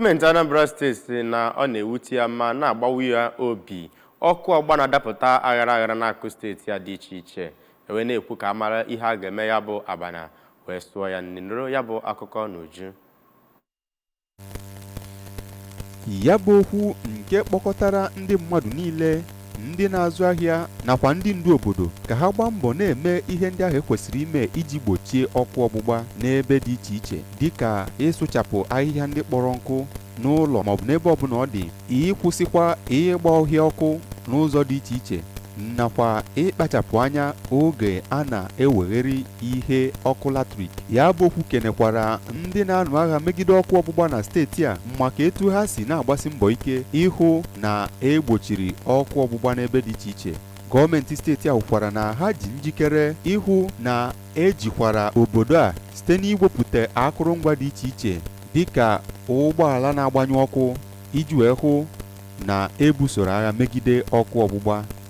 Gọọmenti Anambra Steeti sị na ọ na-ewute ya ma na-agbawa ya obi ọkụ ọgba na-adapụta aghara aghara n'akụ steeti a dị iche iche, wee na-ekwu ka a mara ihe a ga-eme ya bụ abana wee sụọ ya nne. Nụrụ ya bụ akụkọ n'uju. Ya bụ okwu nke kpọkọtara ndị mmadụ niile, ndị na-azụ ahịa nakwa ndị ndu obodo ka ha gbaa mbọ na-eme ihe ndị ahụ ekwesịrị ime iji gbochie ọkụ ọgbụgba n'ebe dị iche iche, dịka ịsụchapụ ahịhịa ndị kpọrọ nkụ n'ụlọ maọbụ n'ebe ọbụla ọ dị, ịkwụsịkwa ịgba ọhịa ọkụ n'ụzọ dị iche iche, nakwa ịkpachapụ anya oge a na-ewegheri ihe ọkụ latrik. Ya bụ okwu kenekwara ndị na-anụ agha megide ọkụ ọgbụgba na steeti a maka etu ha si na-agbasi mbọ ike ịhụ na egbochiri ọkụ ọgbụgba n'ebe dị iche iche. Gọọmenti steeti a kwukwara na ha ji njikere ịhụ na ejikwara obodo a site n'iwepụta akụrụngwa dị iche iche dịka ụgbọala na-agbanyụ ọkụ iji wee hụ na ebusoro agha megide ọkụ ọgbụgba.